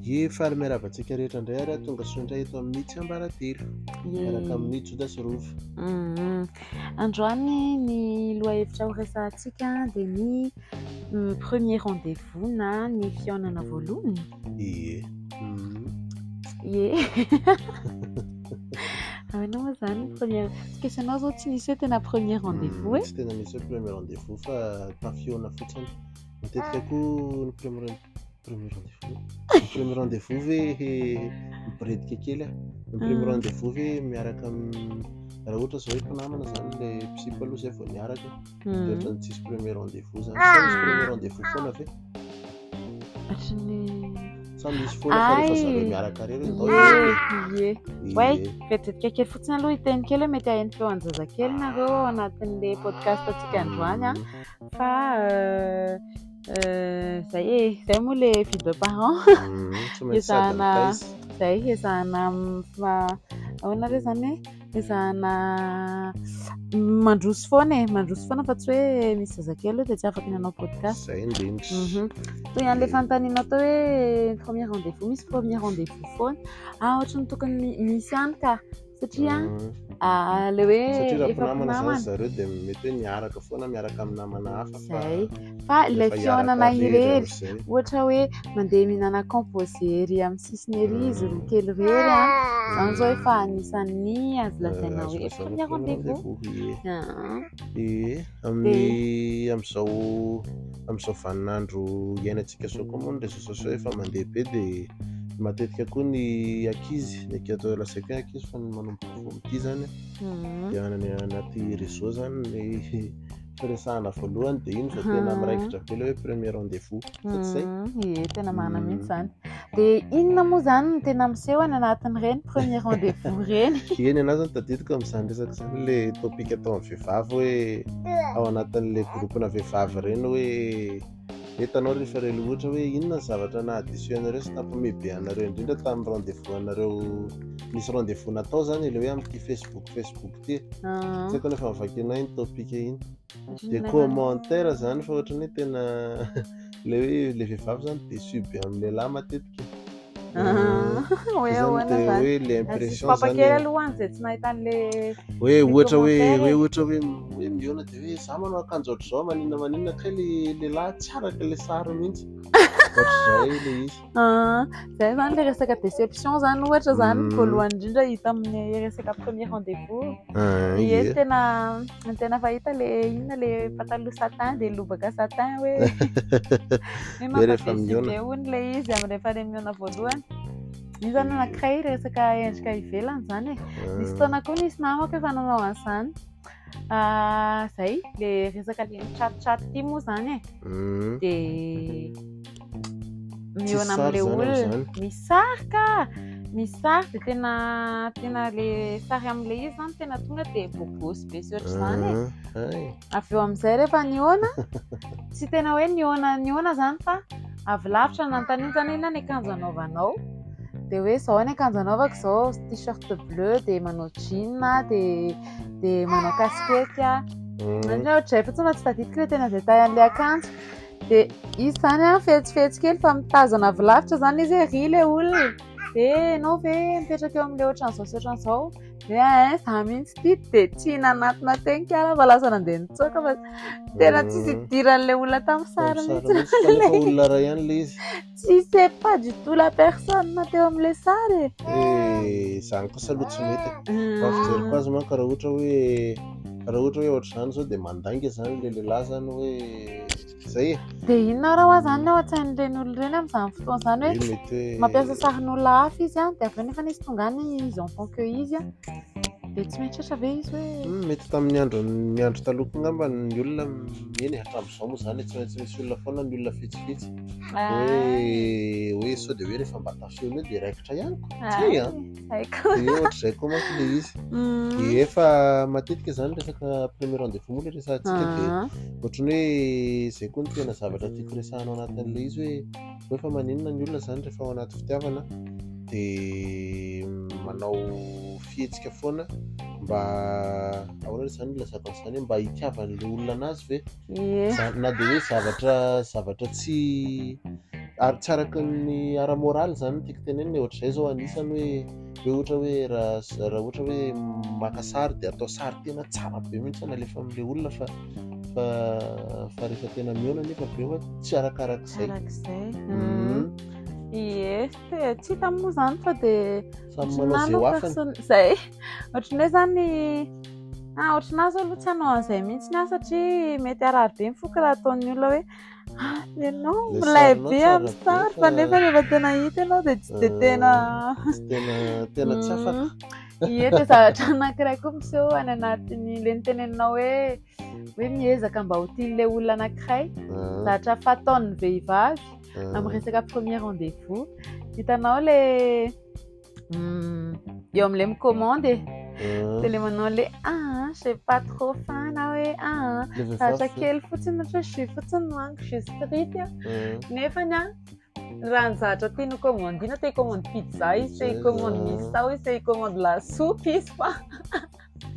Ie, faly miarahaba antsika rehetra indray ary tonga soa indray eto amin'ny Tsiambaratelo miaraka amin'ny Joda sy Rova. Androany ny lohahevitra ho resahantsika dia ny premier rendez-vous na ny fihaonana voalohany. Ie. Ie. Ahoana moa izany ny premier parce que ianao izao tsy nisy hoe tena premier rendez-vous e? Tsy tena nisy hoe premier rendez-vous fa tafihaona fotsiny. Matetika koa ny premier premier rendez-vous. Ny premier rendez-vous ve miboredika kely aho. Ny premier rendez-vous ve miaraka amin'ny raha ohatra izao hoe mpinamana izany ilay mpisipa aloha izay vao niaraka dia ohatran'ny tsisy premier rendez-vous izany. Sa misy premier rendez-vous foana ve? Ohatran'ny Sa misy foana fa rehefa zareo miaraka irery ndao hiaraka e? Ie. Oay, vetivety kely fotsiny aloha hiteny kely hoe mety haheno feo an-jazakely nareo ao anatin'ilay podcast antsika androany an. Fa zay e, zay moa le vie de parent. Tsy maintsy sady Ezahana mitaiza. zay, ezahana ahoana re zany e? Ezahana mandroso foana e, mandroso foana fa tsy hoe misy zazakely eo dia tsy afaka ny hanao podcast. Zay indrindra. Toy an'ilay fanontaniana atao hoe premier rendez-vous, misy premier rendez-vous foana. Ah, ohatran'ny tokony misy ihany ka. Satria, le hoe Satria raha efa mpinamana zany mpinamana. zareo dia mety hoe niaraka foana miaraka amin'ny namana hafa fa Zay. Fa ilay rehefa fihaonana hiaraka irery irery, amin'izay. ohatra hoe mandeha mihinana composé ery amin'ny sisiny ery izy roa kely irery an, zany zao efa anisan'ny azo lazaina Azo hoe lazaina premier premier rendez-vous. rendez-vous, ie. Ah. Ie, amin'ny, amin'izao, amin'izao vaninandro iainantsika izao koa moa ny réseaux sociaux efa mandeha be dia matetika koa ny ankizy, ny ankizy atao lazaiko hoe ankizy fa ny manomboka vao mitia zany dia any anaty réseau zany ny firesahana voalohany dia iny vao tena miraikitra be ilay hoe premier rendez-vous. Sa tsy izay? Ie, tena marina mihitsy izany. Dia inona moa izany no tena miseho any anatin'ireny premier rendez-vous ireny? Eny, anahy zany tadidiko amin'izany resaka izany ilay topic atao amin'ny vehivavy hoe ao anatin'ilay groupe-na vehivavy ireny hoe hitanao rehefa ireny ohatra hoe inona ny zavatra nahadiso anareo sy nampiomehy be anareo indrindra tamin'ny rendez-vous anareo nisy rendez-vous natao zany ilay hoe amin'ity Facebook Facebook ity. Tsy haiko nefa novakianao iny topic iny. Dia commentaire zany fa ohatran'ny hoe tena ilay hoe ilay vehivavy zany déçu be amin'ny lehilahy matetika. Hoe Zany ahoana dia zany? hoe ilay Asio impression papa zany kely aloha any izay tsy nahita an'ilay Hoe ilay ohatra hoe, commentaire hoe e. ohatra hoe, hoe mihaona dia hoe za manao akanjo ohatr'izao maninona maninona kay ilay lehilahy tsy araka ilay sary mihitsy. Ohatr'izay ilay izy. Zay zany ilay resaka déception zany ohatra zany voalohany indrindra hita amin'ny resaka premier rendez-vous. Ie, Ie. tena, ny tena fahita le inona le pataloha satin dia lobaka satin hoe hoe Hoe rehefa mampandesy mihaona. be hono ilay izy amin'ny rehefa le mihaona voalohany. Io zany anankiray resaka endrika ivelany zany e. Nisy fotoana koa nisy namako efa nanao an'izany. Zay, le resaka le chat-chat ity moa zany e. Dia mihaona Tsisy sary amin'ilay zany olona. amin'izany. Misy sary ka! Misy sary dia tena, tena le sary amin'ilay izy zany tena tonga dia bobosy be sy ohatr'izany e. Ay. Avy eo amin'izay rehefa nihaona, tsy tena hoe nihaona nihaona zany fa avy lavitra nanontaniana zany inona ny akanjo anaovanao. Dia hoe izao ny akanjo anaovako izao, t-shirt bleu dia manao jean dia, dia manao casquette aho. Manina ohatr'izay fotsiny fa tsy tadidiko ilay tena détail an'ilay akanjo. Dia izy zany an, fetsifetsy kely fa mitazana avy lavitra zany izy hoe ry ilay olona. Dia ianao ve mipetraka eo amin'ilay ohatran'izao sy ohatran'izao? Dia hein, za mihitsy ity dia tsy nanatona teny kala fa lasa nandeha nitsoaka fa tena tsisy idiran'ilay olona tamin'ny sary Tamin'ny sary mihitsy. mihitsy, fa nefa olona iray ihany ilay izy. Tsy c'est pas du tout la personne teo amin'ilay sary e. Eh, izany kosa aloha tsy mety e. Raha fijeriko azy manko raha ohatra hoe, raha ohatra hoe ohatr'izany izao dia mandainga izany ilay lehilahy izany hoe zay e. Dia inona raha hoa izany no ao an-tsain'ireny olona ireny amin'izany fotoana izany hoe Hoe mety hoe mampiasa sarin'olona hafa izy an, dia avy eo nefa izy tonga any izy en tant que izy an, dia tsy mieritreritra ve izy hoe Mety tamin'ny andro, ny andro taloha koa angamba ny olona eny e, hatramin'izao moa izany e, tsy maintsy misy olona foana ny olona fetsifetsy. Hoe, hoe sao dia hoe rehefa mba tafiona eo dia raikitra ihany ko. Tsy hay an. Haiko. Dia ohatr'izay koa manko ilay izy. Dia efa matetika izany resaka premier rendez-vous moa ilay resahantsika dia ohatran'ny hoe izay koa no tena zavatra tiako resahana ao anatin'ilay izy hoe, hoe fa maninona ny olona izany rehefa ao anaty fitiavana dia manao fihetsika foana mba ahoana izany ilazako an'izany hoe mba hitiavan'ilay olona anazy ve? Ie. Zany, na dia hoe zavatra, zavatra tsy, Ary tsy araka ny ara-moraly izany no tiako tenenina e, ohatr'izay izao anisany hoe hoe ohatra hoe raha raha ohatra hoe maka sary dia atao sary tena tsara be mihitsy alefa amin'ilay olona fa fa fa rehefa tena mihaona nefa avy eo tsy arakarak'izay. Arak'izay. Ie, tsy hita moa izany fa dia Samy manao izay ho afany. Izay. Ohatran'ny hoe izany ah ohatran'ahy izao aloha tsy hanao an'izay mihitsy aho satria mety harary be ny foko raha ataon'ny olona hoe ah ianao milay be amin'ny sary fa nefa rehefa tena hita ianao dia tsy dia tena tsy tena tena tsy afaka. Ie, dia zavatra anankiray koa miseho any anatin'ny ilay niteneninao hoe hoe miezaka mba ho tian'ilay olona anankiray. Zavatra fataon'ny vehivavy amin'ny resaka premier rendez-vous. Hitanao ilay eo amin'ilay mi-commande e. Dia ilay manao ilay ah j'ai pas trop faim na hoe ah zavatra kely fotsiny ohatra hoe jus fotsiny no haniko, jus sprite a. Nefany an, raha ny zavatra tiany ho commandina, te hi-commande pizza izy, te hi-commande misao izy, te hi-commande lasopy izy fa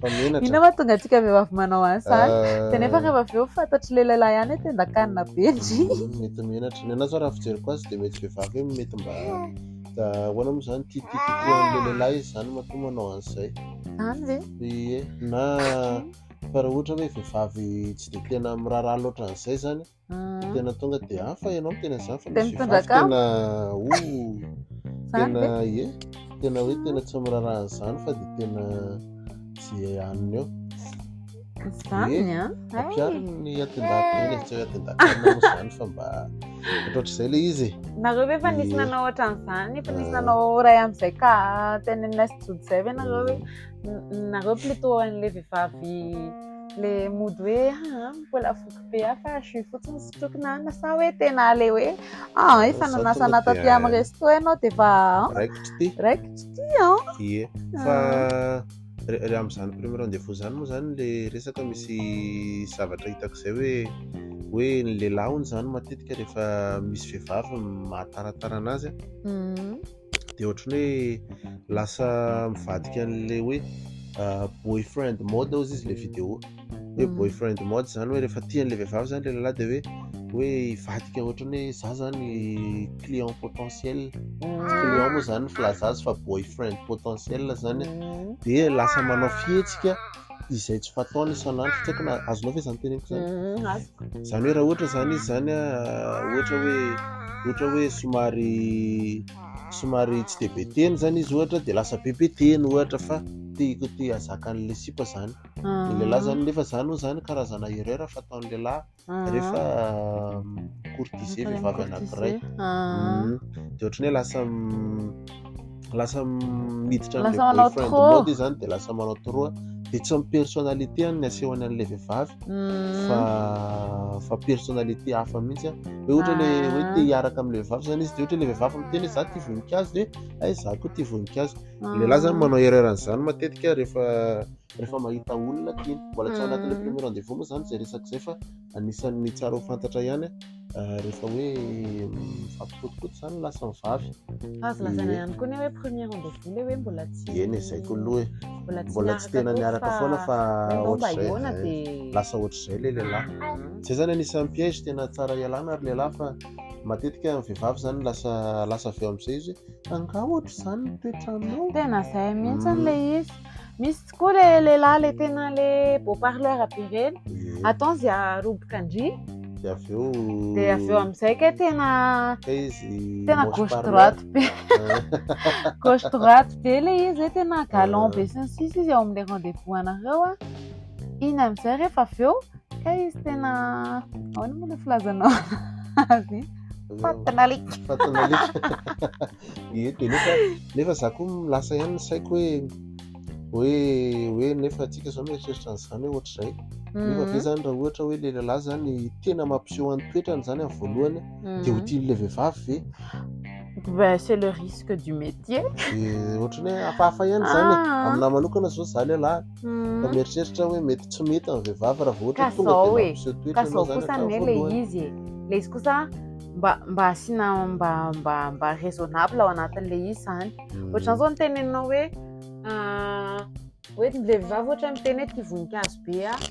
Fa menatra. Inona mahatonga antsika vehivavy manao an'izany? Dia nefa rehefa avy eo fantatr'ilay lehilahy ihany hoe tendan-kanina be ndry. Mety menatra. Ny anahy zao raha fijeriko azy dia mety vehivavy hoe mety mba da ahoana moa izany tiatia kokoa an'ilay lehilahy izy izany matoa manao an'izay. Izany ve? Ie, na fa raha ohatra hoe vehivavy tsy dia tena miraharaha loatra an'izay izany, dia tena tonga dia hafa ianao miteny an'izany fa Dia misy mitondra vehivavy kamo. tena o Izany tena ve? ie, tena hoe tena tsy miraharaha an'izany fa dia tena tsy hanina eo. Izany Ie, an? Hay. ampiharina ny atendako eny e, tsy hoe atendako moa izany fa mba ohatrohatr'izay ilay izy e. Nareo ve efa nisy Ie. nanao ohatran'izany? Efa nisy nanao iray amin'izay ka teneninay sy Jody izay ve nareo hoe nareo plutôt an'ilay vehivavy le mody hoe ah mbola voky be aho fa jus fotsiny sotroiko na inona sa hoe tena le hoe ah efa Za nanasa tonga anah taty dia amin'ny resto ianao dia efa raikitra ity. Raikitra ity an. Ie, fa re amin'izany premier rendez-vous izany moa izany le resaka misy zavatra hitako izay hoe hoe ny lehilahy hono izany matetika rehefa misy vehivavy mahataratara anazy a, dia ohatran'ny hoe lasa mivadika an'ilay hoe boyfriend mode hozy izy ilay vidéo. Hoe boyfriend mode izany hoe rehefa tian'ilay vehivavy izany ilay lehilahy dia hoe hoe hivadika ohatran'ny hoe za izany client potentiel. Tsy client moa izany ny filaza azy fa boyfriend potentiel izany. Dia lasa manao fihetsika izay tsy fataony isan'andro. Tsy haiko na azonao ve izany teneniko izany? Azoko. Izany hoe raha ohatra izany izy izany, ohatra hoe, ohatra hoe somary, somary tsy dia be teny izany izy ohatra dia lasa be be teny ohatra fa te te hahazaka an'ilay sipa izany. Ny lehilahy izany nefa izany hono izany karazana erreur fataon'ny lehilahy rehefa mi-courtiser vehivavy anankiray. Dia ohatran'ny hoe lasa lasa miditra amin'ilay Lasa manao boyfriend trop. mode izy izany dia lasa manao trop. Dia tsy ny personnalité ny asehony an'ilay vehivavy fa fa personnalité hafa mihitsy. Hoe ohatra ilay hoe te hiaraka amin'ilay vehivavy izany izy dia ohatra ilay vehivavy miteny hoe za tia voninkazo dia hay za koa tia voninkazo. Ny lehilahy izany manao erreur an'izany matetika rehefa rehefa mahita olona tiany. Mbola tsy ao anatin'ilay premier rendez-vous moa izany izay resaka izay fa anisan'ny tsara ho fantatra ihany rehefa hoe mifampikotikoty izany ny lahy sy ny vavy. Azo lazaina ihany koa ny hoe premier rendez-vous ilay hoe mbola tsy Eny e, izay koa aloha e. Mbola tsy Mbola tsy tena niaraka niaraka foana fa hoe mba ohatr'izay, hihaona dia lasa ohatr'izay ilay lehilahy. Izay izany anisan'ny piège tena tsara ialana ry lehilahy fa matetika ny vehivavy izany lasa lasa avy eo amin'izay izy hoe angaha ohatr'izany ny toetranao. Tena izay mihitsy ilay izy. Misy tokoa ilay lehilahy ilay tena ilay beau parleur be ireny. Ataony izay haharoboka an-dry. Dia avy eo Dia avy eo amin'izay kay tena kay izy tena moche gauche parleur. droite be. Gauche droite be ilay izy hoe tena galant be sy ny sisa izy ao amin'ilay rendez-vous anareo a. Iny amin'izay rehefa avy eo kay izy tena ahoana moa ilay filazanao azy iny? Fatin'alika. Fatin'alika. Ie, dia nefa nefa za koa lasa ihany ny saiko hoe hoe hoe nefa antsika izao mieritreritra an'izany hoe ohatr'izay. Nefa ve izany raha ohatra hoe ilay lehilahy izany tena mampiseho an'ny toetrany izany amin'ny voalohany dia ho tian'ilay vehivavy ve? Ben, c'est le risque du métier. Dia ohatran'ny hoe hafahafa ihany izany e. Aminahy manokana izao za lehilahy fa mieritreritra hoe mety tsy mety amin'ny vehivavy raha vao ohatra Ka tonga zao dia e. mampiseho Ka toetra zao ianao izany kosa anie hatramin'ny ilay voalohany. izy e. Ilay izy kosa mba mba asiana mba mba mba raisonnable ao anatin'ilay izy izany. Ohatran'izao zao ny teneninao hoe hoe ilay vehivavy ohatra miteny hoe tia voninkazo be aho.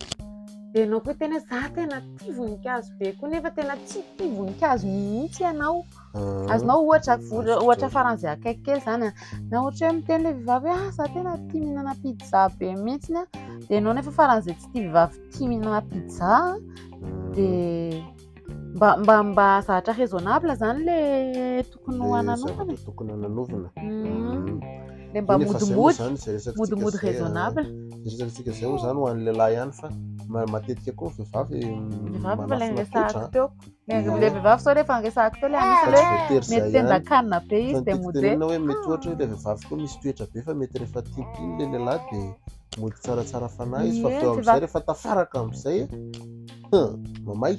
Dia ianao koa hiteny hoe za tena tia voninkazo be koa nefa tena tsy tia voninkazo mihitsy ianao. Azonao ohatra ohatra faran'izay akaiky kely izany an. Na ohatra hoe miteny ilay vehivavy hoe ah za tena tia mihinana pizza be mihitsy an. Dia ianao nefa faran'izay tsy tia vehivavy tia mihinana pizza an. Dia mba mba mba zavatra raisonnable izany ilay tokony ho Ilay ananovana. zavatra tokony hananovana. Ilay mba Eny efa izay moa modimody, izany, izay resakantsika modimody izay, ah, raisonnable. izay resakantsika izay moa izany ho an'ny lehilahy ihany fa matetika koa ny vehivavy Vehivavy efa ilay manafina toetra, niresahako ah. teo. Ie. Ilay vehivavy sao rehefa niresahako teo ilay Fa anisany tsy hoe voatery mety izay ihany. tendan-kanina be Fa izy ny dia tiako mody hoe tenenina hoe mety ohatra hoe ilay vehivavy koa misy toetra be fa mety rehefa tiatiany ilay lehilahy dia mody tsaratsara fanahy izy fa Ie, avy eo amin'izay vehivavy rehefa tafaraka amin'izay, hum, mamay.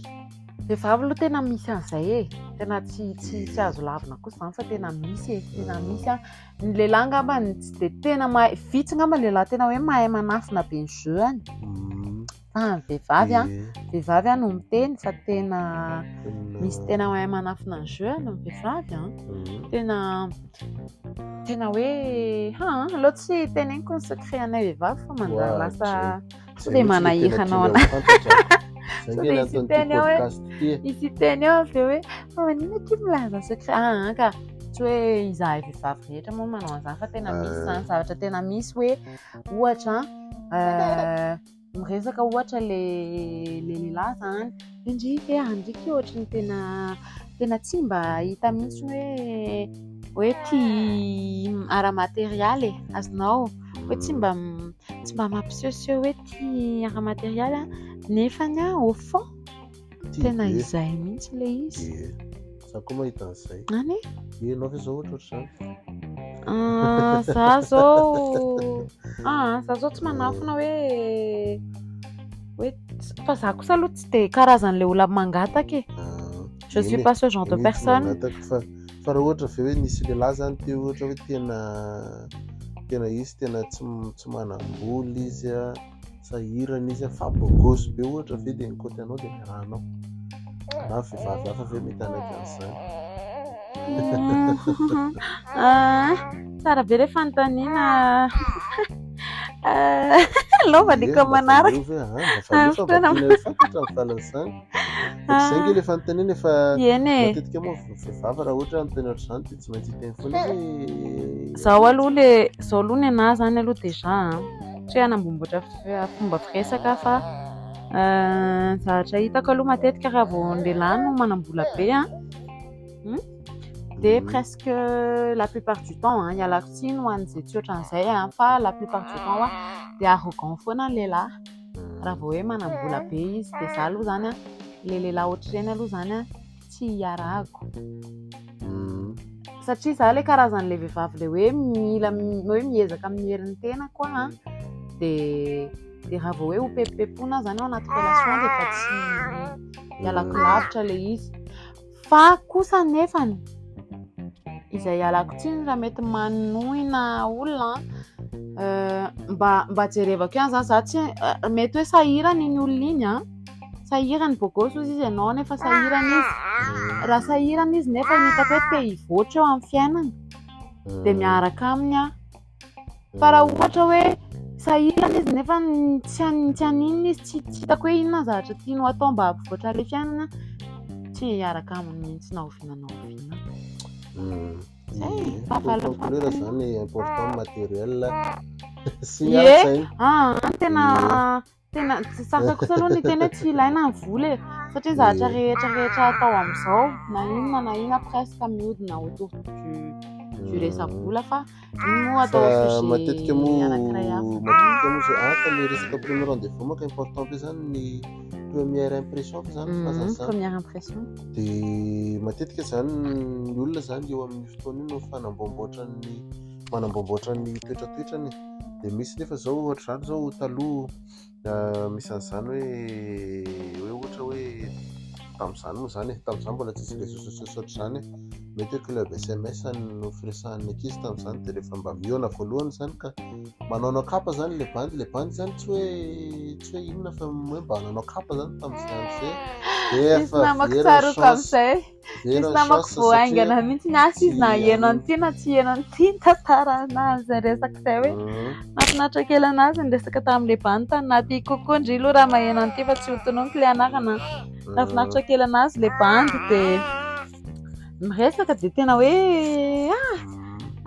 Vehivavy aloha tena misy an'izay e. Tena tsy tsy tsy azo lavina kosa izany fa tena misy e. Tena misy an. Ny lehilahy angamba ny tsy dia tena mahay, vitsy angamba ny lehilahy tena hoe mahay manafina be ny jeu-ny. Fa ny vehivavy an, vehivavy an no miteny fa tena misy tena mahay manafina ny jeu-ny ny vehivavy an. Tena tena hoe ha aleo tsy teneniko ny secret anay vehivavy fa manjary lasa Zay sao dia mihitsy no tena manahirana ao tiana ho fantatra. Zay Sao nge dia ny hisy anton'ity hiteny ao hoe podcast ity e. hisy hiteny ao avy eo hoe fa maninona akia milaza secret? Ah, ah, ka tsy hoe izahay vehivavy rehetra moa manao an'izany fa tena misy izany zavatra tena misy hoe ohatra, miresaka ohatra le le lehilahy izany, ndry ve andry ky ohatry ny tena tena tsy mba hita mihitsy hoe hoe tia ara-materialy e, azonao hoe tsy mba tsy mba mampisehoseho hoe tia ara-materialy an, nefany an au fond Tia tena be. izay mihitsy ilay izy. Ie. Za koa mahita an'izay. Any? Ie, ianao ve zao ohatra ohatr'izany? Ah, za zao ah, za zao tsy manafina hoe hoe fa za kosa aloha tsy dia karazan'ilay olona mangataka e. Ah, Je suis eny e. pas ce genre de Eny e, tsy personne. mangataka fa fa raha ohatra ve hoe nisy lehilahy zany teo ohatra hoe tena tena izy tena tsy tsy manam-bola izy a, sahirana izy a, fa beau gosse be ohatra ve dia nikaoty anao dia niarahanao. Na vehivavy hafa ve mety hanaiky an'izany? Ah, tsara be ilay fanontaniana. Ah, lova ny Ie, ko mba manaraka. valio ve? Ah, mba valio fa mba Fotoana tiana ho fantatra ny valin'izany. Ohatr'izay nge ilay fanontaniana efa Eny e. matetika moa vehivavy raha ohatra anontany ohatr'izany dia tsy maintsy hiteny foana hoe Zao aloha le, zao aloha ny anahy zany aloha déjà an. Tsy hoe hanambomboatra fomba firesaka fa zavatra hitako aloha matetika raha vao ny lehilahy no manam-bola be an. Dia presque la plupart du temps an, ialako tsiny ho an'izay tsy ohatran'izay an, fa la plupart du temps an, dia arrogant foana ny lehilahy raha vao hoe manam-bola be izy. Dia za aloha zany an, le lehilahy ohatr'ireny aloha zany an, tsy hiarahako. Satria za le karazan'ilay vehivavy le hoe mila hoe miezaka amin'ny herin'ny tenako an, dia dia raha vao hoe ho pepopepona zany ao anaty relation dia efa tsy ialako lavitra le izy. Fa kosa nefany izay ialako tsiny raha mety manohina olona an, mba mba jerevako ihany zany, za tsy mety hoe sahirana iny olona iny an, sahirana beau gosse hozy izy ianao nefa sahirana izy. Raha sahirana izy nefa hitako hoe te hivoatra eo amin'ny fiainana dia miaraka aminy aho. Fa raha ohatra hoe sahirana izy nefa tsy tsy haninona izy, tsy tsy hitako hoe inona ny zavatra tiany ho atao mba hampivoatra ilay fiainana, tsy hiaraka aminy mihitsy na oviana na oviana. Zay, Ie, fa pour valiny conclure fanontaniana. zany important matériel sy ny Ie. ara-tsaina. Ah, tena tena tsy sarotra kosa aloha ny tena hoe tsy ilaina ny vola e, satria zavatra Ie. rehetra rehetra atao amin'izao na inona na inona presque mihodina autour du resa-bola fa iny moa atao Fa sujet matetika moa anankiray hafa. matetika moa zao ah, fa le resaka premier rendez-vous manko important be zany ny première impression fa zany filazana izany. Première impression. Dia matetika zany ny olona zany eo amin'ny fotoana io no fanamboamboatra ny manamboamboatra ny toetratoetrany. Dia misy nefa zao ohatra izany zao taloha misy an'izany hoe hoe ohatra hoe tamin'izany moa zany e, tamin'izany mbola tsisy réseaux sociaux ohatr'izany e. Mety hoe club SMS no firesahan'ny ankizy tamin'izany dia rehefa mba mihaona voalohany izany ka manaonao kapa izany ilay bandy, ilay bandy izany tsy hoe tsy hoe inona fa hoe mba nanao kapa izany tamin'izay andro izay dia Misy efa namako very ny tsaroako chance, amin'izay. very Misy ny namako chance vao satria haingana mihitsy ny asa tsy izy na heno anona. an'ity na tsy heno an'ity ny tantarana an'izay resaka izay hoe mahafinaritra kely anazy ny resaka tamin'ilay bandy tany anaty coucou ndry aloha raha maheno an'ity fa tsy ho tononiko ilay anarana. Nahafinaritra kely anazy ilay bandy dia miresaka dia tena hoe ah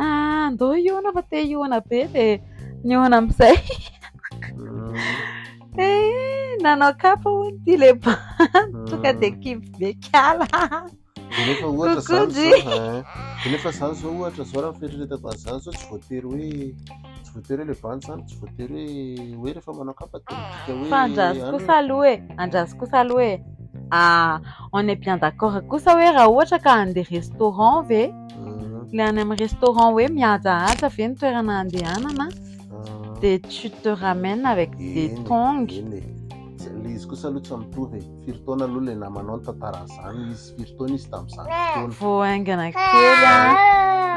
ah andao hihaona fa te hihaona be dia nihaona amin'izay. Eh, nanao kapa hono ity ilay bandy tonga dia kivy be kala. Dia nefa ohatra Coucou zany ndry. zao hein. Dia nefa zany zao ohatra zao raha ny fieritreretako an'izany zao tsy voatery hoe tsy voatery hoe le bandy zany tsy voatery hoe hoe rehefa manao kapa dia midika hoe Fa andraso anona. kosa aloha e, andraso kosa aloha e. Ah, on est bien d'accord kosa hoe raha ohatra ka handeha restaurant ve, le any amin'ny restaurant hoe mihajahaja ve ny toerana andehanana, dia tu te ramènes avec des Eny e, tongs. eny e. Le izy kosa aloha tsy mitovy e. Firy taona aloha le namanao nitantara an'izany izy, firy taona izy tamin'izany fotoana. Vao haingana kely an.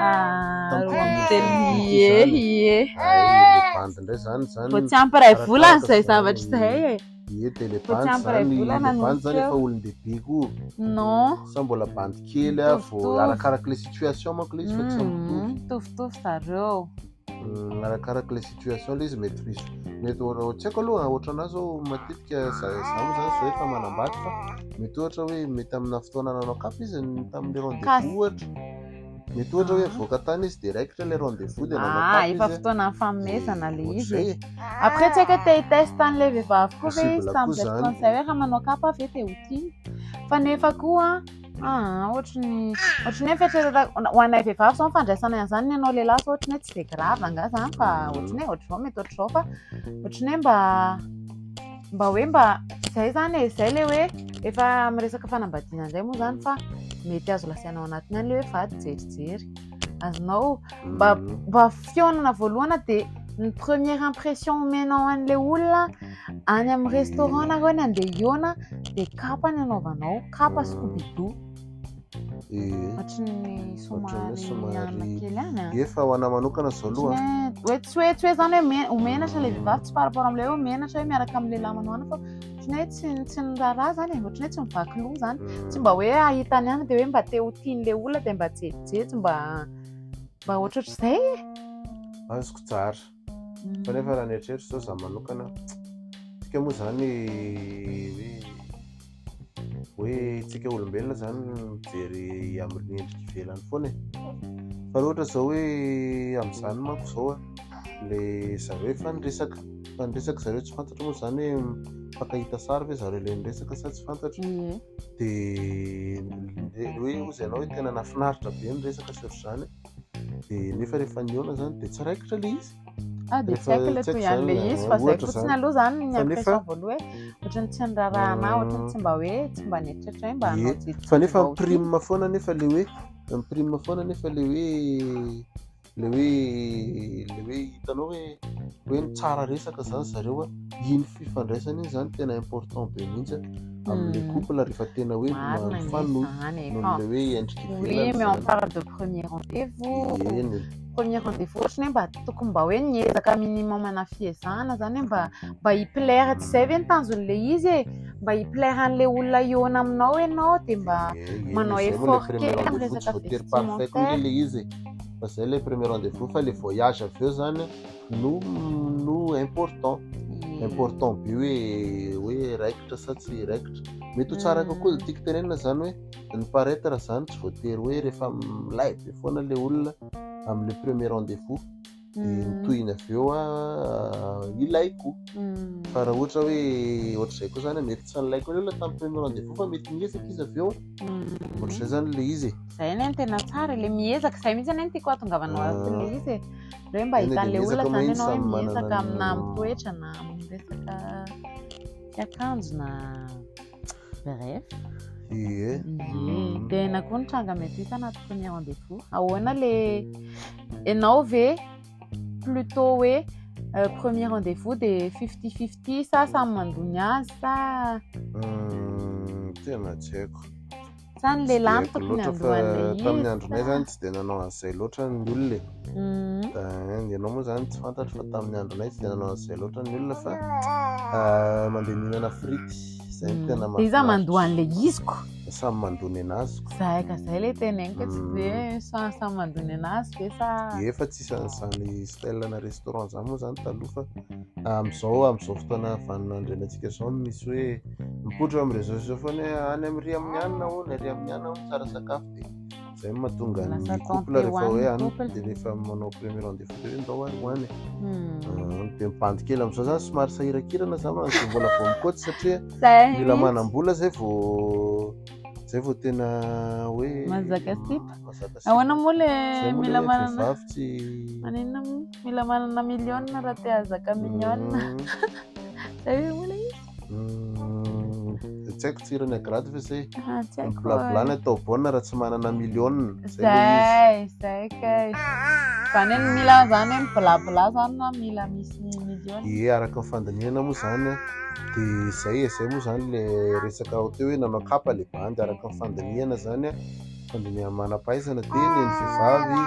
Ah, Tamin'ny roa amby telo 2018 ie, izany. ie. Ay, le bandy indray zany zany. Vao tsy ampy iray volana Arakaraka izay zany. zavatra izay e. Ie, dia le Vao tsy bandy ampy iray zany, le volana no bandy zany niseho. efa olon-dehibe koa. Non. Sa mbola bandy kely a, vao Mitovitovy. arakaraka le situation manko le izy fa tsy mitovy. Mitovitovy zareo. Arakaraka le situation le izy mety misy mety ohatra tsy haiko aloha ohatra anahy zao matetika za za moa zany zao efa manambady fa mety ohatra hoe mety amina fotoana nanao kapa izy ny tamin'le rendez-vous ohatra mety ohatra hoe voaka tany izy dia raikitra le rendez-vous dia nanao Ah, kapa efa izy fotoana nifanomezana le izy ohatr'izay e. Après tsy haiko hoe te hiteste an'ilay vehivavy koa ve izy Possible koa tamin'izay zany. fotoana izay hoe raha manao kapa ve dia ho tiany. Fa nefa koa ah, ohatry ny ohatry ny hoe fieritreretana ho anay vehivavy izao ny fandraisanay an'izany ny anao lehilahy izao ohatry ny hoe tsy dia grave angaha izany fa ohatry ny hoe ohatr'izao mety ohatr'izao fa ohatry ny hoe mba mba hoe mba izay izany e, izay ilay hoe efa miresaka fanambadiana indray moa izany fa mety azo lazaina ao anatiny ihany ilay hoe vady jerijery. Azonao mba mba fihaonana voalohany dia ny première impression omenao an'ilay olona any amin'ny restaurant nareo ny andeha hihaona dia kapa ny anaovanao, kapa scoubidou. Ohatry ny somary somary mianina kely any a. Efa ho anahy manokana zao aloha. Hoe tsy hoe tsy hoe zany hoe ho menatra ilay vehivavy tsy par rapport amin'ilay hoe menatra hoe miaraka amin'ny lehilahy manao anona fa ohatry ny hoe tsy ny raharaha zany e, ohatry ny hoe tsy mivaky loha zany. Tsy mba hoe ahitany ihany dia hoe mba te ho tian'ilay olona dia mba jejojejo mba mba ohatrohatr'izay e. Azoko tsara. Fa nefa raha ny eritreritro zao za manokana, tsika moa zany hoe hoe tsika olombelona zany mijery amin'ny endrika ivelany foana e. Fa raha ohatra zao hoe amin'izany manko zao a, le zareo efa niresaka, efa niresaka zareo tsy fantatro moa zany hoe mifankahita sary ve zareo le niresaka sa tsy fantatro. Dia hoe hozy ianao hoe tena nahafinaritra be ny resaka sy ohatr'izany, dia nefa rehefa nihaona zany dia tsy raikitra le izy. Ah, dia tsy Rehefa haiko ilay tsy haiko toy an'ilay zany, izy fa zay ohatra fotsiny zany. aloha zany ny Fa nefa impression voalohany hoe ohatry ny tsy niraharaha anahy, ohatry ny tsy mba hoe tsy mba nieritreritra hoe mba hanao Ie. jejojejo Fa nefa mba ho tiana. miprime foana nefa le hoe miprime foana nefa le hoe le hoe le hoe hitanao hoe hoe ny tsara resaka zany zareo a, iny fifandraisana iny zany tena important be mihitsy a, amin'le couple rehefa tena hoe Marina anie mifanohy zany e. noho Enfin, le hoe endrika oui, ivelany mais on zany. parle de premier rendez-vous. Eny. Premier rendez-vous ohatry ny hoe mba tokony mba hoe niezaka minimum ana fiezahana zany hoe mba mba hi-plaire tsy izay ve ny tanjon'ilay izy e, mba hi-plaire an'ilay olona hihaona aminao ianao dia mba Ie, ie, manao zay moa le effort premier kely amin'ny rendez-vous tsy resaka voatery parfait koa vestimentaire. nge le izy e. Fa zay le premier rendez-vous fa le voyage avy eo zany no no important. Ie. Important be hoe hoe raikitra sa tsy raikitra. Mety ho tsara kokoa tiako tenenina zany hoe ny paraître zany tsy voatery hoe rehefa milay be foana le olona amin'le premier rendez-vous dia ny tohiny avy eo a ilaiko. Fa raha ohatra hoe ohatr'izay koa zany mety tsy nilaiko le olona tamin'ny premier rendez-vous fa mety miezaka izy avy eo. Ohatr'izay zany le izy e. Zay anie no tena tsara, le miezaka, zay mihitsy anie no tiako hahatongavanao anatin'ilay izy e. Le hoe mba Eny e, hitan'ilay dia olona miezaka zany moa iny ianao hoe samy manana miezaka ny amina amin'ny toetra na amin'ny resaka fiakanjo na bref. Ie. Ie, dia inona koa ny tranga mety hita anaty premier rendez-vous? Ahoana le ianao ve plutôt hoe premier rendez-vous dia 50-50 sa samy mandoa ny azy sa Tena tsy haiko. Sa ny Tsy dia lehilahy no haiko tokony loatra fa handoa an'ilay izy tamin'ny andronay sa? zany tsy dia nanao an'izay loatra ny olona e. Ianao moa zany tsy fantatro fa tamin'ny andronay tsy dia nanao an'izay loatra ny olona fa mandeha mihinana frity izay no tena Dia iza mandoa mahafinaritra. an'ilay izy ko? Samy mandoa ny anazy ko. Zay ka zay ilay teneniko tsy dia samy mandoa ny anazy ve sa? Ie fa tsisy an'izany style-na restaurant izany moa zany taloha fa amin'izao amin'izao fotoana vaninandrenantsika izao no misy hoe mipoitra amin'ny réseaux sociaux foana hoe any amin'ny ry amin'ny anina hono, ery amin'ny anina hono tsara sakafo dia izay no mahatonga ny Lasa couple tenté rehefa ho hoe any any couple. dia rehefa manao premier rendez-vous dia hoe ndao ary ho any. Dia mibandy kely amin'izao zany somary sahirakirana za mantsy mbola vao mikoty satria Zay mila mihitsy. manam-bola zay vao zay vao tena hoe Mahazaka sipa. Mahazaka sipa. Ahoana moa le Zay moa mila le manana vehivavy tsy maninona moa? Mila manana milliona raha te hahazaka mignonne. Zay ve moa le izy? Tsy haiko tsirony agrady fa zay. Ah, tsy haiko. Mibolavola ny atao bonne raha tsy manana milliona. Zay le izy. Zay, zay kay. Zany hoe mila zany hoe mibolavola zany na mila misy milliona. Ie, araka ny fandinihana moa zany a, dia zay e, zay moa zany le resaka ao teo hoe nanao kapa le bandy araka ny fandinihana zany a, fandinihana manam-pahaizana dia ny an'ny vehivavy,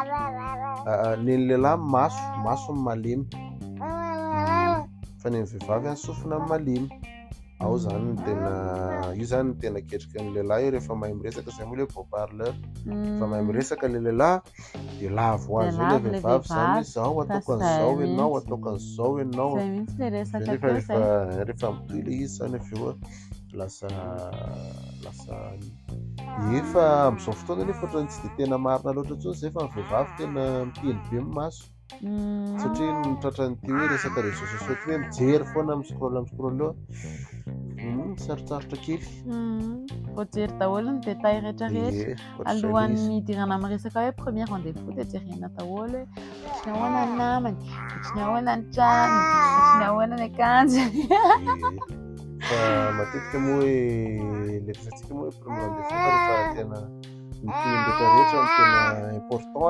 ny an'ny lehilahy maso, maso no malemy. Fa ny an'ny vehivavy a, sofina no malemy. Ao zany no tena, io zany no tena ketriky ny lehilahy io rehefa mahay miresaka, zay moa le beau parleur. Rehefa mahay miresaka le lehilahy dia lavo ho azy eo le Dia lavo le vehivavy zany hoe vehivavy. zao Fa ataoko zay an'izao ianao, mihitsy. ataoko an'izao ianao. Zay mihitsy le resaka Nefa teo zay. rehefa mitohy le izy zany avy eo a, lasa lasa efa amin'izao fotoana nefa ohatran'ny tsy dia tena marina loatra intsony zay fa ny vehivavy tena miteny be ny maso. Satria ny tratran'ity hoe resaka réseaux sociaux ty hoe mijery foana mi-scroll mi-scroll eo. Sarotsarotra kely. Voajery daholo ny détail rehetrarehetra. Ie, ohatr'izay le Alohan'ny izy. hidirana amin'ny resaka hoe premier rendez-vous dia jerena daholo hoe ohatry ny ahoana ny namany, ohatry ny ahoana ny trano, ohatry ny ahoana ny akanjony. Ie. Fa matetika moa hoe le resatsika moa hoe premier rendez-vous fa rehefa tena mitohy ny rehetrarehetra no tena important a.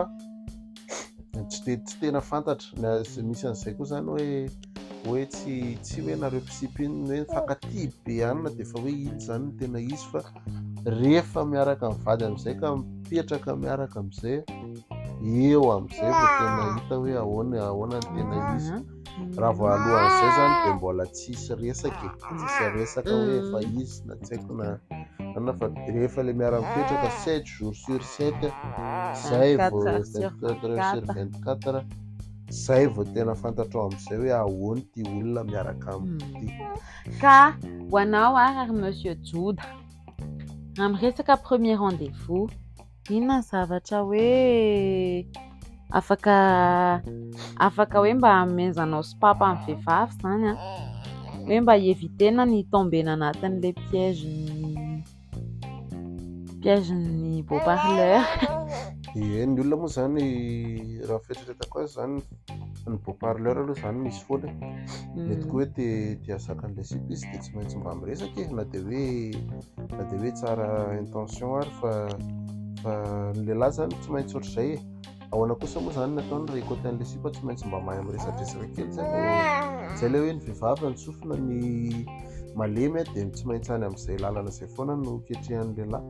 Tsy tena fantatra. Na misy an'izay koa zany hoe tsy hoe nareo mpisipa iny hoe mifankatia be anina dia efa hoe iny zany no tena izy fa rehefa miaraka mivady amin'izay ka mipetraka miaraka amin'izay eo amin'izay vao tena hita hoe ahoana ny tena izy. Raha vao alohan'izay zany dia mbola tsisy resaka e. Tsisy resaka hoe efa izy na tsy haiko na na fa rehefa le miara-mipetraka 7 jours sur 7, zay vao 24 heures sur 24 heures sur 24, zay vao tena fantatrao amin'izay hoe ahoana ity olona miaraka amiko ity. Ka ho anao ary Monsieur Joda, raha miresaka premier rendez-vous, inona ny zavatra hoe afaka hoe mba hamezanao sopapa amin'ny vehivavy zany a? Hoe mba hievitena ny tombena anatin'ilay piège-n'ny beau parleur. Ie, ny olona moa zany raha fieritreretako azy zany ny beau parleur aloha zany misy foana e. Mety koa hoe te hahazaka an'ilay sipa izy dia tsy maintsy mba miresaka e, na dia hoe tsara intention ary fa ny lehilahy zany tsy maintsy ohatr'izay e. Ahoana kosa moa zany ny ataony raha hikoty an'ilay sipa tsy maintsy mba mahay miresadresaka kely zay vao zay ilay hoe ny vehivavy ny sofina ny malemy a, dia tsy maintsy any amin'izay lalana izay foana no ketrehan'ny lehilahy.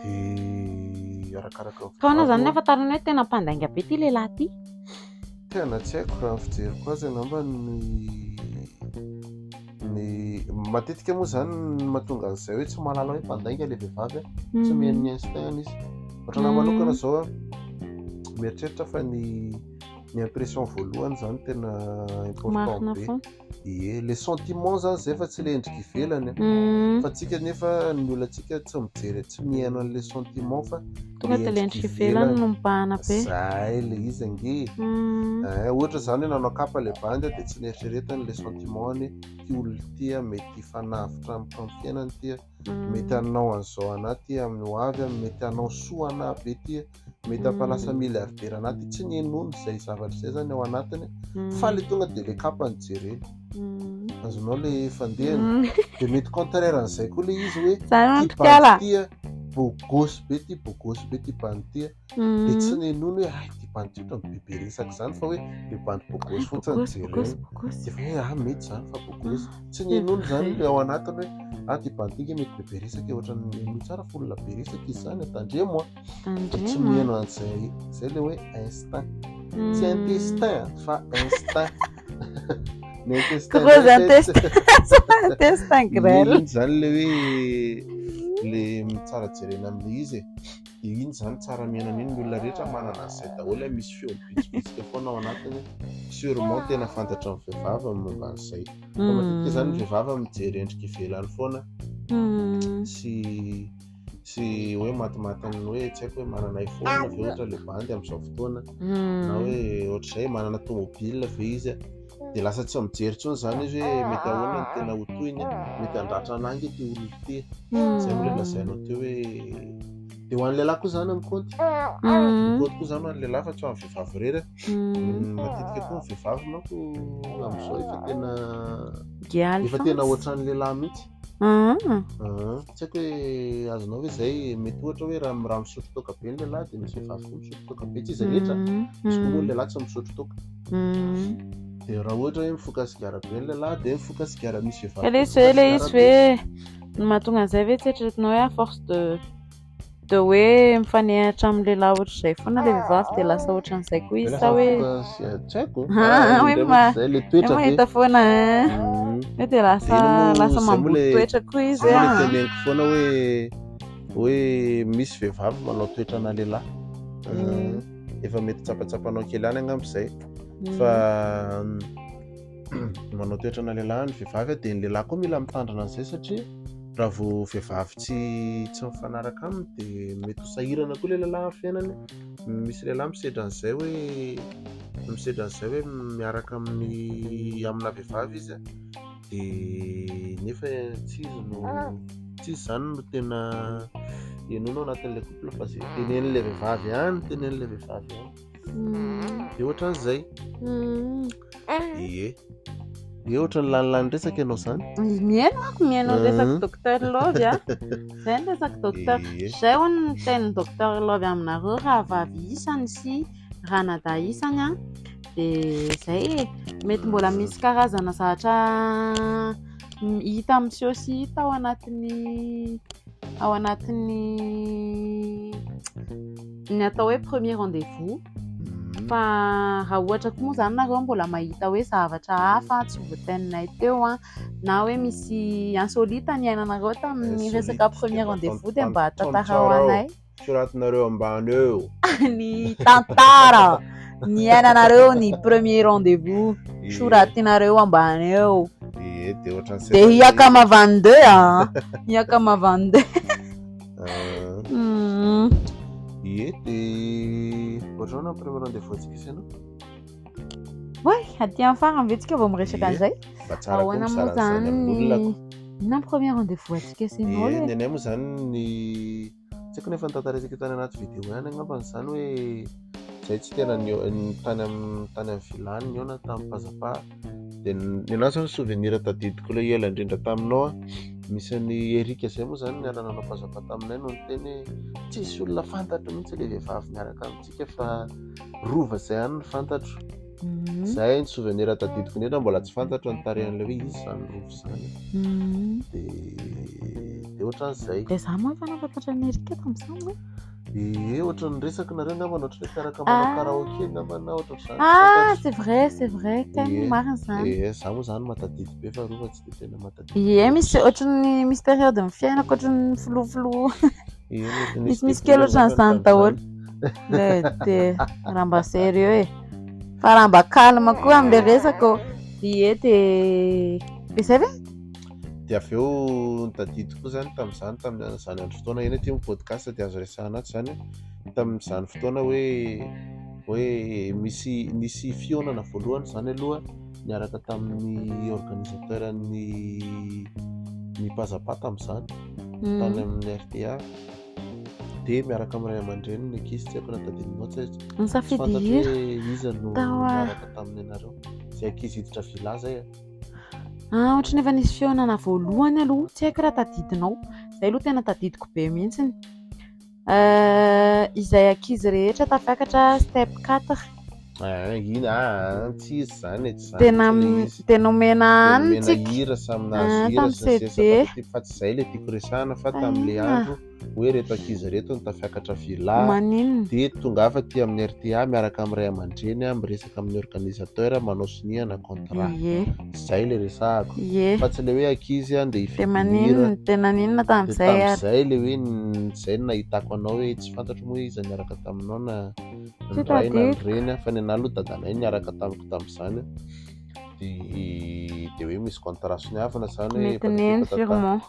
Dia arakaraka ny Fa ahoana zany vehivavy ny ahafantarana hoe tena mpandainga be ity lehilahy ity? Tena tsy haiko raha ny fijeriko azy angamba ny matetika moa zany ny mahatonga an'izay hoe tsy mahalala hoe mpandainga ilay vehivavy a, tsy mihaino ny instinct izy. Ohatra anahy manokana zao a, mieritreritra fa ny impression voalohany zany tena important Marina be. foana. Ie, le sentiment zany zay fa tsy le endrika ivelany a. Fa tsika nefa ny olona tsika tsy mijery, tsy mihaino an'le sentiment fa Tonga le dia le endrika endrika ivelany ivelany. no mibahana be. Zay le izy ange. Ohatra zany hoe nanao kapa le bandy a, dia tsy nieritreretany le sentiment-ny hoe ty olona ity a, mety hifanavotra amiko amin'ny fiainany ity a, mety hanao an'izao anahy ity amin'ny ho avy a, mety hanao soa anahy be ity a, mety hampalasa milliardaire anahy ity. Tsy nihenoany izay zavatra izay zany ao anatiny fa le tonga dia le kapa no jereny. Azonao le fandehany. Dia mety contraire an'izay koa le izy hoe Zany ty no mpikala. bandy ity a, beau gosse be ty, beau gosse be ty bandy ity a. Dia tsy nihenoany hoe ay ty bandy ity ohatran'ny bebe resaka izany fa hoe le bandy beau gosse fotsiny Beau gosse, jereny. beau gosse, beau gosse. Dia efa hoe ah mety izany fa beau gosse. Tsy nihenoany izany le ao anatiny hoe Ah ty bandy ty nge mety be be resaka e, ohatran'ny henoy tsara fa olona be resaka izy zany, tandremo a. Dia tsy Tandremo. miheno an'izay, zay le hoe instinct. Tsy intestin fa instinct. Ny intestin Gros indray intestin. Intestin grêle. Iny zany le hoe le tsara jerena amin'ilay izy e. Dia iny zany tsara mihaino an'iny ny olona rehetra manana an'izay daholo, misy feo mibitsibitsika foana ao anatiny. Sûrement tena fantatra amin'ny vehivavy ny momba an'izay. Fa matetika zany ny vehivavy mijery endrika ivelany foana sy hoe matimatin'ny hoe tsy haiko hoe manana iPhone ve ohatra le bandy amin'izao fotoana, na hoe ohatr'izay manana tomobile ve izy, dia lasa tsy mijery intsony zany izy hoe mety ahoana ny tena ho tohiny, mety handratra anah ange ity olona ity. Zay moa ilay lazainao teo hoe dia ho an'ny lehilahy koa zany mikaonty. Mikaonty koa zany ho an'ny lehilahy fa tsy ho an'ny vehivavy irery. Matetika koa ny vehivavy manko amin'izao efa tena Gialy efa tena ohatran'ny lehilahy mihitsy. Tsy haiko hoe azonao ve zay, mety ohatra hoe raha misotro toaka be ny lehilahy dia misy vehivavy koa misotro toaka be, tsy izy rehetra. Misy koa moa ny lehilahy tsy misotro toaka. Dia raha ohatra hoe mifoka sigara be ny lehilahy dia mifoka sigara, misy vehivavy Ilay koa izy hoe, mifoka ilay izy sigara be. hoe ny mahatonga an'izay ve tsy eritreretinao hoe à force de hoe mifanehatra amin'ny lehilahy ohatr'izay foana ilay vehivavy dia lasa ohatran'izay koa izy Lasa sa hoe mifoka sigara, tsy haiko. Ah, hoe Indray mantsy izay, ilay toetra hoe ve? mahita foana, hein. Hoe dia Dia iny moa lasa izay moa mamboly ilay toetra koa izy izay moa ilay ah. teneniko foana hoe misy vehivavy manao toetrana lehilahy. Efa mety tsapatsapanao kely ihany angamba izay. Fa manao toetrana lehilahy ny vehivavy, dia ny lehilahy koa mila mitandrina an'izay satria raha vao vehivavy tsy mifanaraka aminy dia mety ho sahirana koa ilay lehilahy amin'ny fiainany. Misy lehilahy misedra an'izay hoe misedra an'izay hoe miaraka amina vehivavy izy, dia nefa tsy izy no tsy izy zany no tena henoina ao anatin'ilay couple fa izay tenenin'ilay vehivavy ihany, tenenin'ilay vehivavy ihany. Dia ohatran'izay. Ie. Ie, ohatran'ny lanilany resaka ianao izany. Mihaino ako, mihaino ny resaka Docteur Love a. Izay ny resaka Docteur. Izay hono ny tenin'ny Docteur Love aminareo rahavavy isany sy ranadahy isany a. Dia izay e. Mety mbola misy karazana zavatra hita miseho sy hita ao anatin'ny ao anatin'ny ny atao hoe premier rendez-vous. Fa raha ohatra koa moa izany nareo mbola mahita hoe zavatra hafa tsy voateninay teo a, na hoe misy insolite niainanareo tamin'ny Insolite, resaka premier efa rendez-vous dia mba tantarao. tantarao anay. Soratinareo ambany eo. Ny tantara niainanareo ny premier rendez-vous. Ie. Soratinareo ambany eo. Ie, dia ohatran'ny Dia seza hiakama 22 a. Hiakama 22. Ah. Ie, dia ohatran'ny ahoana ny premier rendez-vous antsika sy ianao? Oay, aty amin'ny farany ve tsika vao miresaka Ie, an'izay? mba tsara koa Ahoana moa mizara an'izany zany amin'olona ny ko. Inona ny premier rendez-vous antsika sy ianao Ie, e? ny anay moa zany ny tsy haiko nefa notantaraintsika tany anaty vidéo ihany angamba izany hoe izay tsy tena ny tany amin'ny tany amin'ny vilany nihaona tamin'ny Pazapa. Dia ny anahy zany souvenir tadidiko ilay ela indrindra taminao a, misy an'i Eric izay moa zany niara-nanao Pazapa taminay no niteny hoe tsisy olona fantatro mihitsy ilay vehivavy miaraka amintsika fa Rova izay ihany no fantatro. Izay ny souvenir tadidiko indrindra, mbola tsy fantatro ny tarehan'ilay hoe izy izany Rova izany. Dia ohatran'izay. Dia izaho moa efa nahafantatra an'i Eric tamin'izany ve? Ie, ohatran'ny resaka nareo angamba, ohatran'ny hoe mpiaraka manao karaoke angamba na ohatran'izany. Ah, c'est vrai, c'est vrai, tena Ie. marina izany. Ie, izaho moa izany mahatadidy be fa Rova tsy dia tena mahatadidy. Ie, misy ohatran'ny misy période amin'ny fiainako ohatran'ny filofiloha. Ie, mety Misy nisy misy kely devoly ohatran'izany angamba daholo. tamin'izany. Le dia raha mba sérieux e. Fa raha mba calme koa amin'ilay resaka ô. Ie, dia izay ve? Dia avy eo nitadidy koa izany tamin'izany, tamin'izany andro fotoana iny aty amin'ny podcast dia azo resahana ato izany, tamin'izany fotoana hoe nisy fihaonana voalohany izany aloha niaraka tamin'ny organisateur ny Pazapa tamin'izany, tany amin'ny RTA. Dia miaraka amin'ny ray aman-dreny ny ankizy, tsy haiko na tadidinao, tsy haiko. Nisafidy Tsy fantatro hira. hoe iza no Tao a- niaraka tamin'ny anareo. Izay ankizy hiditra villa izay a. Ah, ohatran'ny efa nisy fihaonana voalohany aloha, tsy haiko raha tadidinao. Izay aloha tena tadidiko be mihitsiny. Izay ankizy rehetra tafiakatra step 4. Ah, iny ah, tsy izy zany e, tsy zany Dia mihitsy nam- ilay izy. dia nomena Dia aniny nomena tsika. hira samy nahazo Ah, hira tamin'ny sy ny sisa CD. fa fa tsy izay ilay tiako resahana fa tamin'ilay Inona? andro hoe ireto ankizy ireto no tafiakatra villa Maninona? dia tongava aty amin'ny RTA miaraka amin'ny ray aman-dreny a, miresaka amin'ny organisateur manao sonia na contrat. Ie, Izay ilay resahako. ie. Fa tsy ilay hoe ankizy a andeha Dia hifidy hira. maninona? Dia naninona Dia tamin'izay ary? tamin'izay ilay hoe izay no nahitako anao hoe tsy fantatro moa iza niaraka taminao na Tsy ny ray na ny tadidiko. reny a, fa ny anahy aloha dadanay niaraka tamiko tamin'izany a. Dia dia hoe misy contrat soniavina izany hoe Mety patati neny patata. sûrement.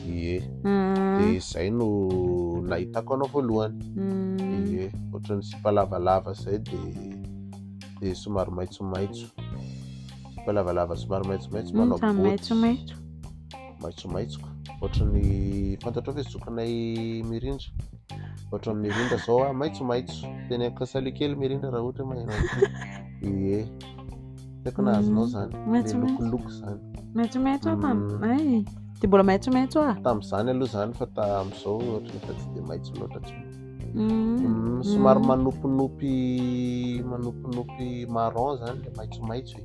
Ie. Mm, Dia izay no nahitako anao voalohany. Ie, ohatran'ny sipa lavalava izay dia dia somary maitsomaitso. Sipa lavalava somary maitsomaitso manao Zany boty. maitsomaitso. Maitsomaitso ka. Ohatran'ny fantatrao ve zokinay mirindra? Ohatran'ny mirindra zao ah, maitsomaitso. Teny ankasale kely mirindra raha ohatra hoe maheno an'ity. Ie. Tsy haiko na azonao zany. Le Maitsomaitso. lokoloko zany. Maitsomaitso aho tam- ay, dia mbola maitsomaitso aho. Tamin'izany aloha zany fa tamin'izao ohatran'ny efa tsy dia maitso loatra intsony. Somary manopinopy manopinopy marron zany le maitsomaitso e.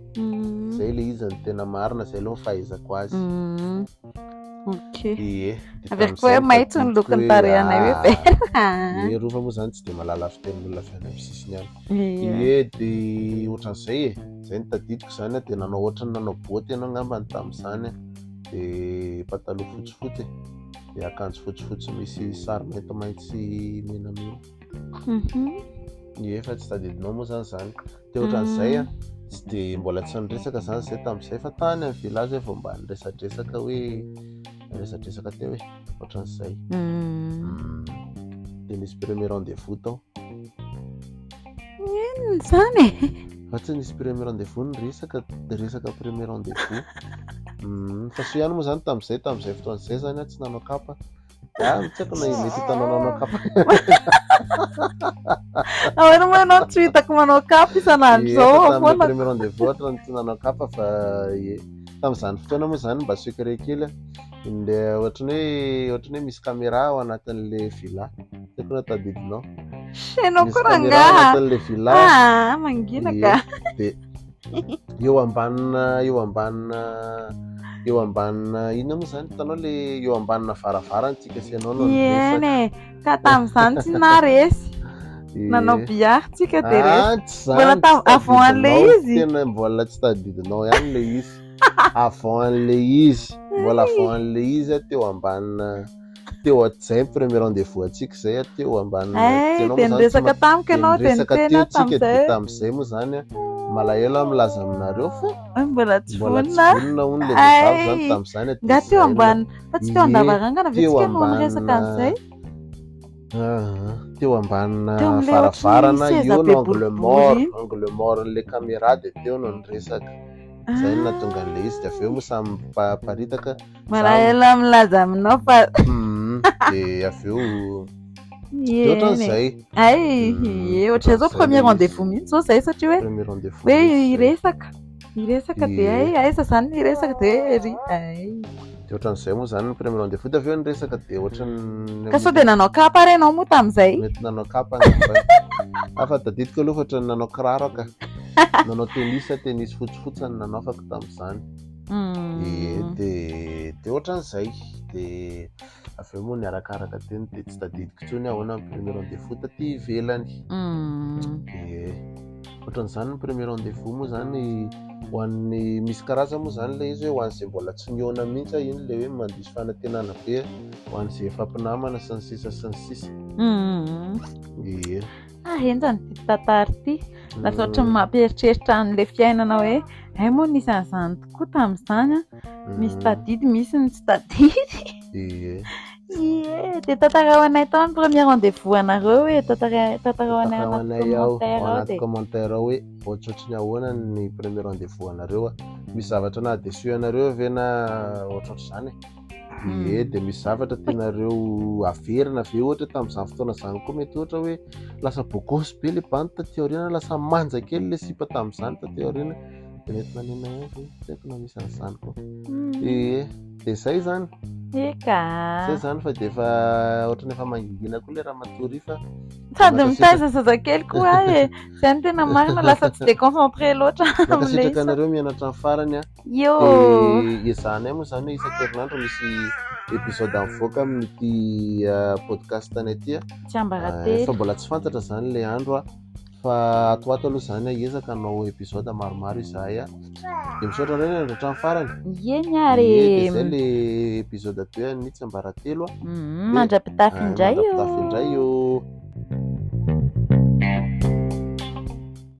Zay le izy no tena marina, zay aloha ny fahaizako azy. Ok. Ie. Dia Averiko hoe tamin'izay maitso ny notadidiko lokon'ny hoe, tarehinay hoe ah, vert. Ie, rova moa zany tsy dia mahalala fitenin'olona avy any amin'ny sisiny any. Ie. Ie, dia ohatran'izay e. Zay no tadidiko zany a, dia nanao ohatran'ny nanao boty ianao angambany tamin'izany a. Dia pataloha fotsifotsy e. Dia akanjo fotsifotsy misy sary maintimainty sy menamena. Ie, fa tsy tadidinao moa zany zany. Dia ohatran'izay a, tsy dia mbola tsy niresaka zany zay tamin'izay fa tany amin'ny village vao mba niresadresaka hoe niresadresaka teo e, ohatran'izay. Dia nisy premier rendez-vous tao. Inona izany e? Fa tsy nisy premier rendez-vous niresaka, resaka premier rendez-vous. Fa soa ihany moa zany tamin'izay, tamin'izay fotoana izay zany aho tsy nanao kapa. Ah, tsy haiko na mety hitanao nanao kapa. Ahoana moa ianao tsy hitako manao kapa isan'andro Ie, izao fa tamin'ilay foana? premier rendez-vous ohatran'ny tsy nanao kapa fa ie. Tamin'izany fotoana moa zany mba secret kely a. Ilay ohatran'ny hoe ohatran'ny hoe misy caméra ao anatin'ilay villa. Tsy haiko na tadidinao. Ianao Misy koa caméra ao rangaha. anatin'ilay villa. Ah, mangina Ie, ka. dia eo ambanina eo ambanina eo ambanina inona moa zany hitanao le eo ambanina varavarana tsika sy ianao no Eny niresaka. e. Ka tamin'izany tsy naharesy. Ie. Nanao billard tsika dia resy. Ah, tsy zany, Mbola tsy avant an'ilay tadidinao. izy. Tena mbola tsy tadidinao ihany ilay izy. Avant an'ilay izy. Mbola avant an'ilay izy a, teo ambanina teo zay ny premier rendez-vous antsika izay a, teo ambanina Ay, ianao dia moa zany tsy niresaka tamiko dia ianao dia niresaka niteny teo aho tsika dia tamin'izay. tamin'izay moa zany a, malahelo aho milaza aminareo fa Hoe mbola tsy mbola tsy vonona. vonona hono ilay vehivavy zany Ay. tamin'izany a, dia Nga teo zay no ambany, fa tsy teo Ie, an-davarangana ve teo tsika no niresaka ambanina an'izay? Ah, teo ambanina Teo amin'ilay ohatran'ny varavarana seza eo be no angle boribory mort, iny. angle mort an'ilay caméra dia teo no niresaka. Zay no nahatonga an'ilay izy dia avy eo moa samy paritaka. Malahelo aho milaza aminao fa Dia avy eo dia Eny. ohatran'izay. Ay, ie, ohatran'izay zao Ohatran'izay premier ilay izy. rendez-vous mihitsy zao zay satria hoe Premier rendez-vous hoe mihitsy zay. hiresaka. Hiresaka dia Ie. ay, aiza zany ny hiresaka dia ery. Ay. Dia ohatran'izay moa zany ny premier rendez-vous dia avy eo niresaka dia ohatran'ny Ka sao dia nanao kapa ary ianao moa tamin'izay? mety nanao kapa angamba. Ah, fa tadidiko aloha fa ohatran'ny nanao kiraro aho ka. Nanao tennis, tennis fotsifotsy no nanaovako tamin'izany. Ie, dia dia ohatran'izay. Dia avy eo moa niarakaraka teny dia tsy tadidiko intsony ahoana ny premier rendez-vous taty ivelany. Ie. Ohatran'izany ny premier rendez-vous moa zany ho an'ny misy karazany moa zany ilay izy hoe ho an'izay mbola tsy nihaona mihitsy iny ilay hoe mandiso fanantenana be ho an'izay efa mpinamana sy ny sisa sy ny sisa. Ie. Ah, henjana ity tantara ity. Lasa ohatran'ny mampieritreritra an'ilay fiainana hoe ay moa nisy an'izany tokoa tamin'izany a. Misy tadidy, misy ny tsy tadidy. Ie. Ie, dia tantarao anay tao ny premier rendez-vous anareo hoe tantarao anay Tantarao anaty anay ao commentaire ao ao anaty dia commentaire ao hoe ohatrohatry ny ahoana ny premier rendez-vous anareo a. Misy zavatra naha-déçu anareo ve na ohatrohatr'izany e? Ie, dia misy zavatra tianareo averina ve ohatra tamin'izany fotoana izany koa mety ohatra hoe lasa beau gosse be ilay bandy taty aoriana, lasa manja kely ilay sipa tamin'izany taty aoriana. Dia mety nanena ihany ve? Tsy haiko na misy an'izany koa. Ie, dia izay izany. Eka. Zay zany fa dia efa ohatran'ny efa mangingina koa ilay ramatoa ry fa Sady Mankasitraka. mitaiza zazakely koa aho e. Zay no tena marina, lasa tsy dia concentré loatra amin'ilay mankasitraka izy. anareo mianatra ny farany a. Yo. Dia ezahanay moa izany hoe isan-kerinandro misy épisode mivoaka amin'ity podcast anay ity a. Tsiambaratelo. Fa mbola tsy fantatra izany ilay andro a. Fa ato ho ato aloha izany a, hiezaka hanao épisode maromaro izahay a. Dia misaotra anareo nianatra hatramin'ny farany. Eny ary. Ie, dia izay ilay épisode 2 an'ny tsiambaratelo a. Mandra-pitafy indray io. Mandra-pitafy indray io.